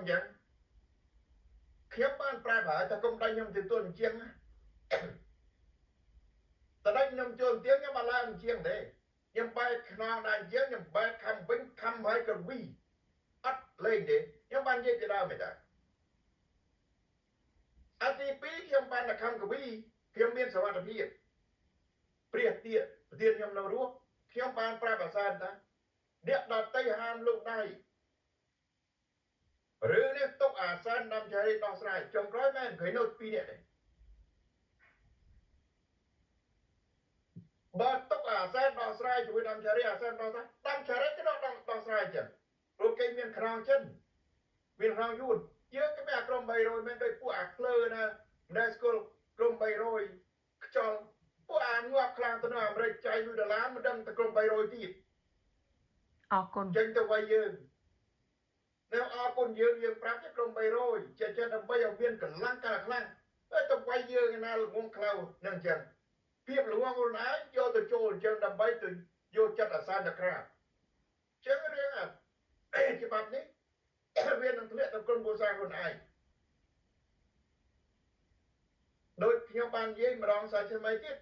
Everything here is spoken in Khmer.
អញ្ចឹងខ្ញុំបានប្រាប់ហើយថាកុំដេញខ្ញុំទៅទួនជាងណាតដេញខ្ញុំចូលទៀងខ្ញុំអត់ឡើងជាងទេខ្ញុំបែកខ្នងដល់ជាងខ្ញុំបែកខំវិញខំហើយក៏វីអត់លេងទេខ្ញុំបាននិយាយពីដើមទេតាអាទី2ខ្ញុំបានតែខំកវីខ្ញុំមានសវត្ថភាពព្រះទាប្រធានខ្ញុំនៅរស់ខ្ញុំបានប្រាប់អាសានថាអ្នកដតីហាមលោកដៃរឿងនេះទុកអាសានដាំចៃដោះស្រាយចុងក្រោយមែនឃើញនៅពីរនាក់ទេបើទុកអាសានដោះស្រាយជាមួយដាំចារីអាសានដោះស្រាយដាំចារីក៏ដោះស្រាយចឹងព្រោះគេមានខ្នងចិនមានខ្នងយួនយើងក៏មានអាក្រុម300មែនដោយពួកអាក្លើណាមិនដែលស្គាល់ក្រុម300ខ្យល់ពួកអាងាប់ខ្លាំងទៅនៅអាមេរិកចាយ1ដុល្លារមិនដឹងទៅក្រុម300ទៀត អរគុណ ចេញទៅវាយយើងនៅអរគុណយើងយើងប្រាប់ទេក្រុម300ចេះចេះដើម្បីឲ្យមានកម្លាំងកាន់ខ្លាំងហើយទៅវាយយើងណាល្ងងខ្លៅនឹងចឹងភាពល្ងងខ្លួនឯងយកទៅចូលអញ្ចឹងដើម្បីទៅយកចិត្តអាសានទៅក្រាបអញ្ចឹងរឿងអាច្បាប់នេះវានឹងធ្លាក់ទៅក្រុមគ្រួសារខ្លួនឯងដោយខ្ញុំបាននិយាយម្ដងសាជាថ្មីទៀត